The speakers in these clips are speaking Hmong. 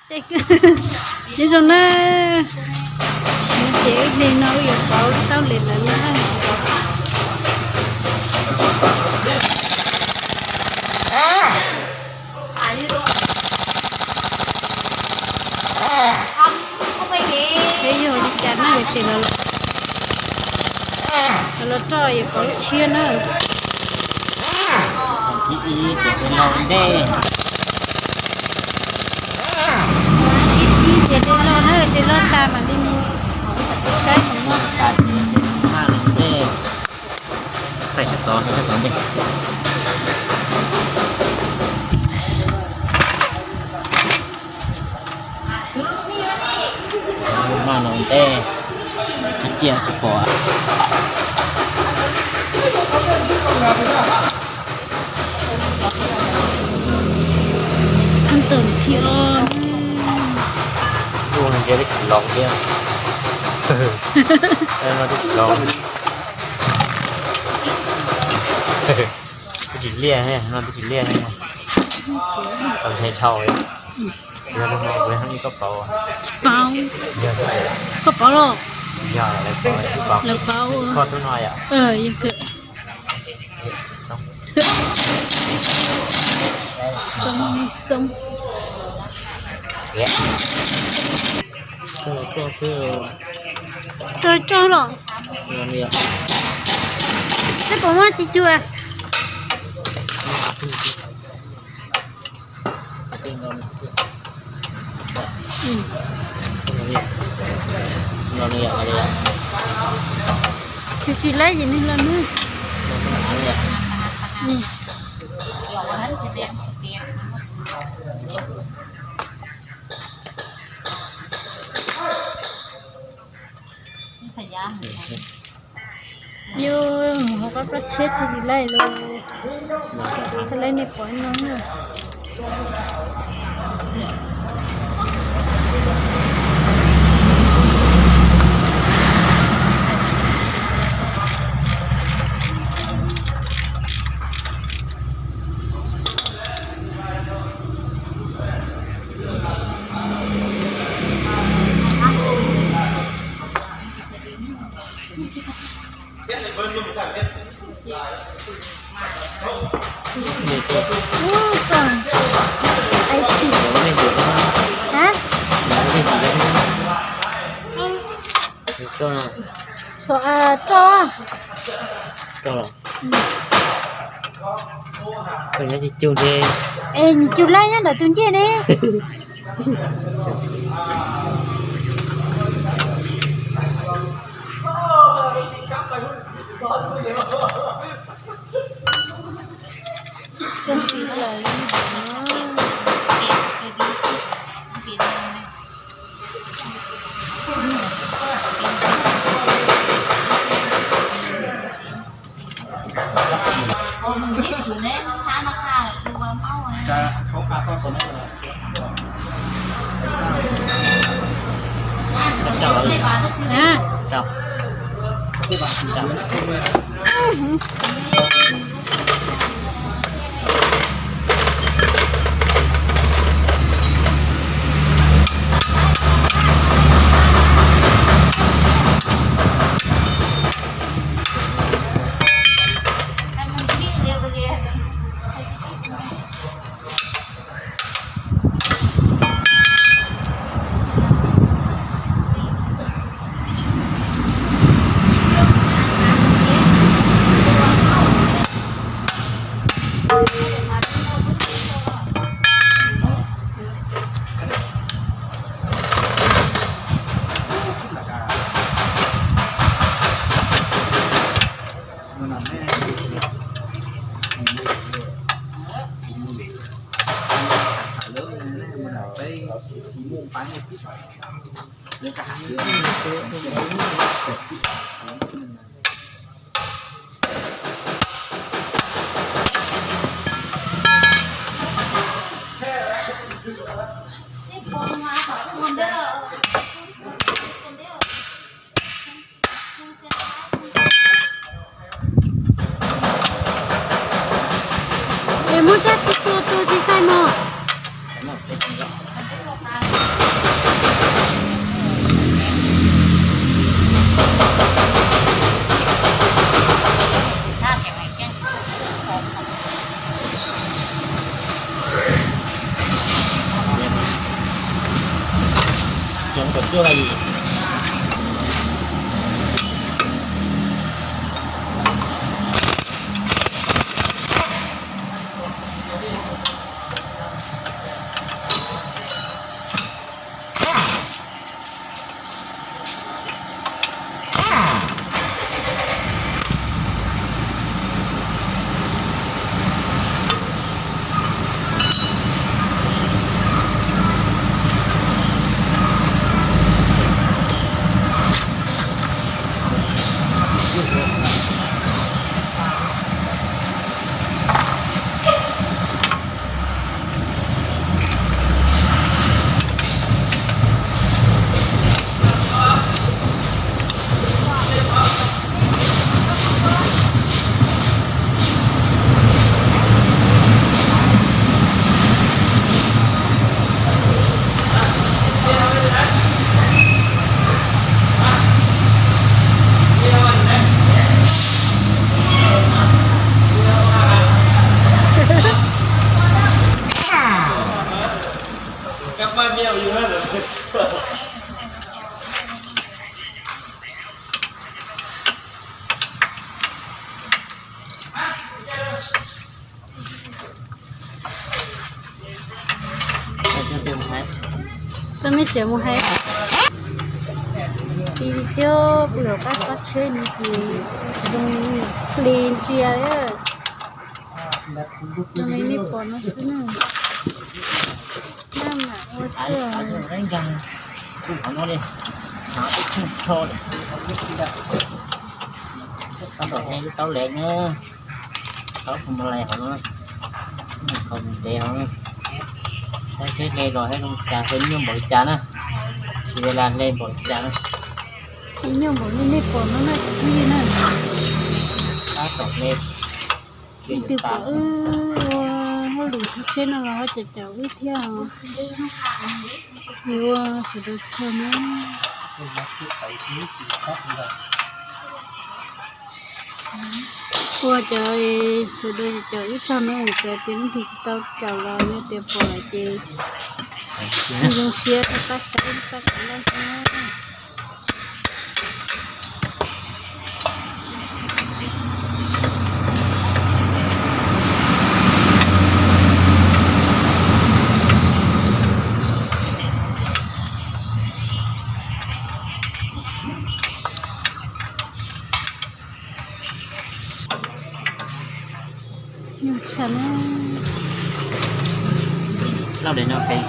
Nyob zoo na, siv ces wb li no wb yuav pauv lub taub les lawm na. Seb yog li cas na, yog tias los roj yuav pauv lub tshiab na. Ib ces de loj ntej. Ib ces de loj na, de loj tas mam li mus saib qhov muag. Tas ces de maj ntej. Taij sab tod, sab tod ntej. Maj no ntej, qab ciaj tsis pom. Thab tawm thiab. Ua no ntshe twb tsis los thiab. No twb tsis los. Twb tsis liaj, no twb tsis liaj. Txaus ntshai dhau. Yog li no kuv haj yij koj pauv. Tsis pauv. Yog, koj pauv los? Tsis yog, lawv pauv, lawv pauv. Koj tub no yom? Yog kawg. Xoob li xoob. Rau rau los. Seb puas muaj tsis cuag. Tsis tsis laib yim nws los nws. Yus mus hauv qab plab tsheb thiaj li laij los. Thiaj laij nej pom no na. Ub, koj, ai, hả? Sua, a, roj. Roj los. Es nws cug laj nyob ntawm tus ncej ne. Koj siv lawm li ntawd na. Es muab tsab tus tus tus tsis xaij mog. Txoj mej siav mus hais ti tiag, pw hauv qab qab tsheb no ces tsis zoo plig ntsia li. Zoo li nej pom no xwb na. Naj mam ua xwb. Tab tom hle lub taub leg na, taub phoo lais hauv no, qhov ntev hauv no, saib seb hle los thiab zoo li cas, hle nyuaj npaum li cas na, tsis hle npaum li cas na. Ib nyuag npaum li nej pom no na cov phooj ywg na. Tab tom hle. Ib tug pom wb ua hauj lwm hauv tsheb no los ho caum caum wb thiab os. Yus ua sawv daws tsaug na. Ua cov sawv daws caum wb tsaug na, cov tias leej twg tsis tau caum los yog tias pom lawm ces zoo siab rau pab saib pab kom laj thiab. Nyuaj tshaj na. Loj li no pem.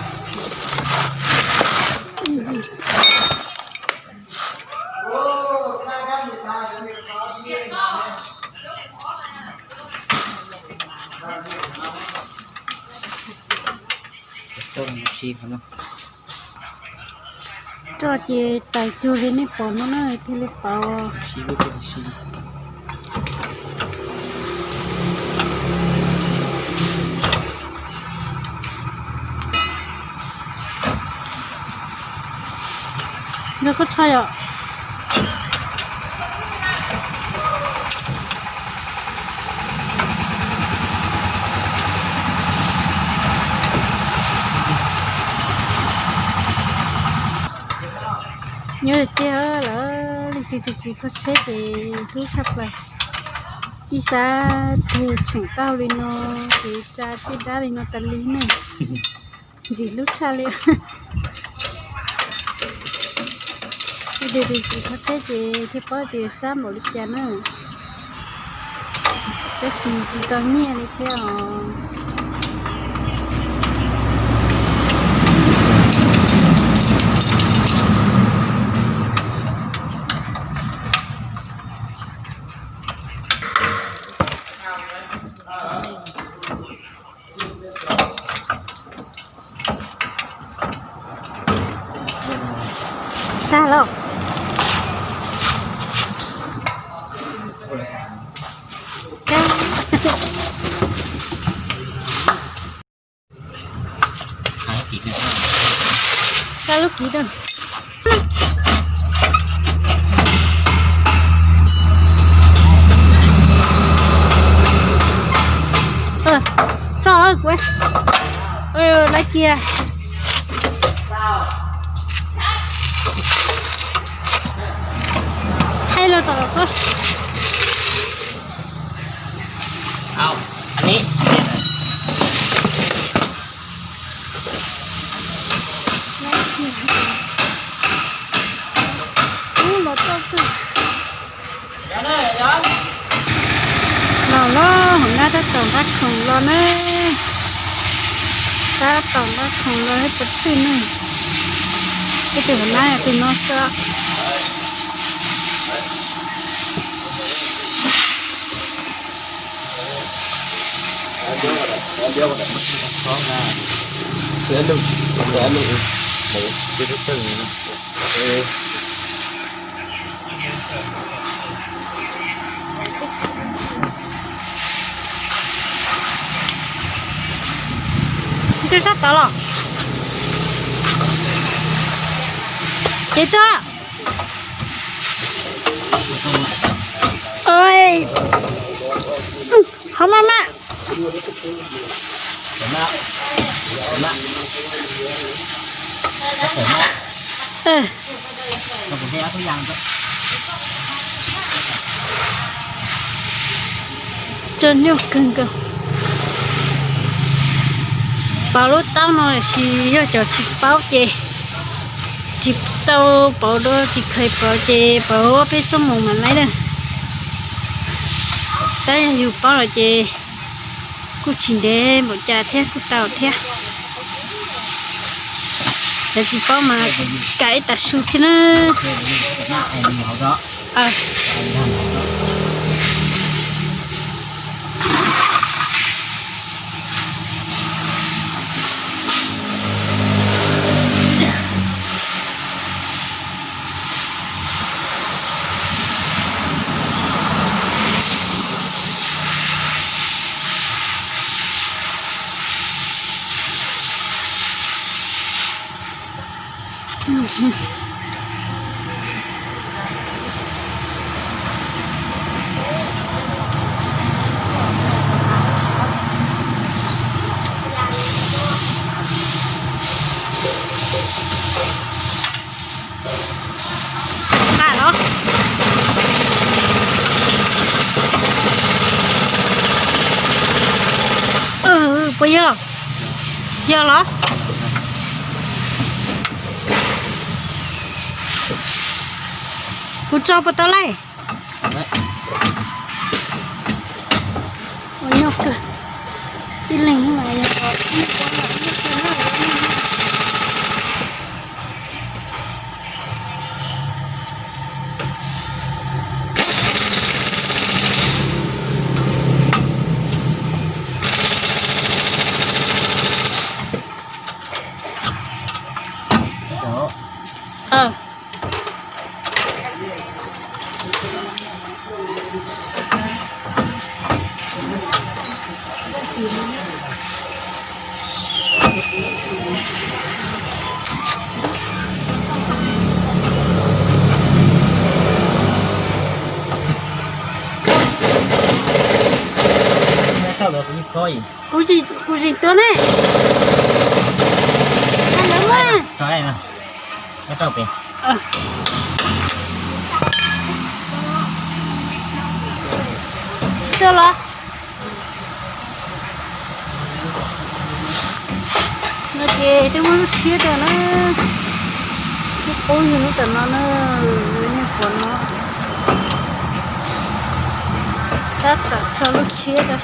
Roj ces tawm cuag li nej pom no na thiaj li pauv. Nrog koj tshaj yom. Nyob tiag lawm, leej twg tus txiv kho tsheb ces hlub tshaj plaws. Ib sab tig tseem tau li no, kev tsa thiaj dab li no tas li ne. Ntxim hlub tshaj li. Leej twg tus txiv kho tsheb ces thiaj paub tias sab npaum li cas na. Tab sis tsis tau nyiaj li thiab os. Tag lauj. Tag lub kiv na. Tso kuv laiv kiag. Los tom los koj. Au, anib. Ub, los txog kawg. Los los hauv nab tab tom nqa khoom los na. Tab tom nqa khoom los ib puas twj ne. Ib tug hauv nab yog tus no xwb. Twb sab tod los. Ces twb. Oj, ho maj maj. Tso nyuaj kawg nkaus. Pauv lub taub no lawm sis yog cov tsis paub ces tsis tau pauv dua, tsis kheev pauv ces pauv ob peb xuab moos mam laib na. Tab yog yus paub lawm ces kuj tsis ntev npaum cas thiab kuj tau thiab. Cov tsis paub mas kam ib tag su thiab na. Nqa los. Puas yog? Yog los? Kuv tso puas tau laij? Ua nyuaj kawg. Tib leeg mas yog. Kuv tsis, kuv tsis tuag ne. Lawv muab. Tsis tuag los? No ces twb muab lub tshiab rau na. Twb qub yug lub tam no na, yog qhuav no. Tab tom tso lub tshiab rau.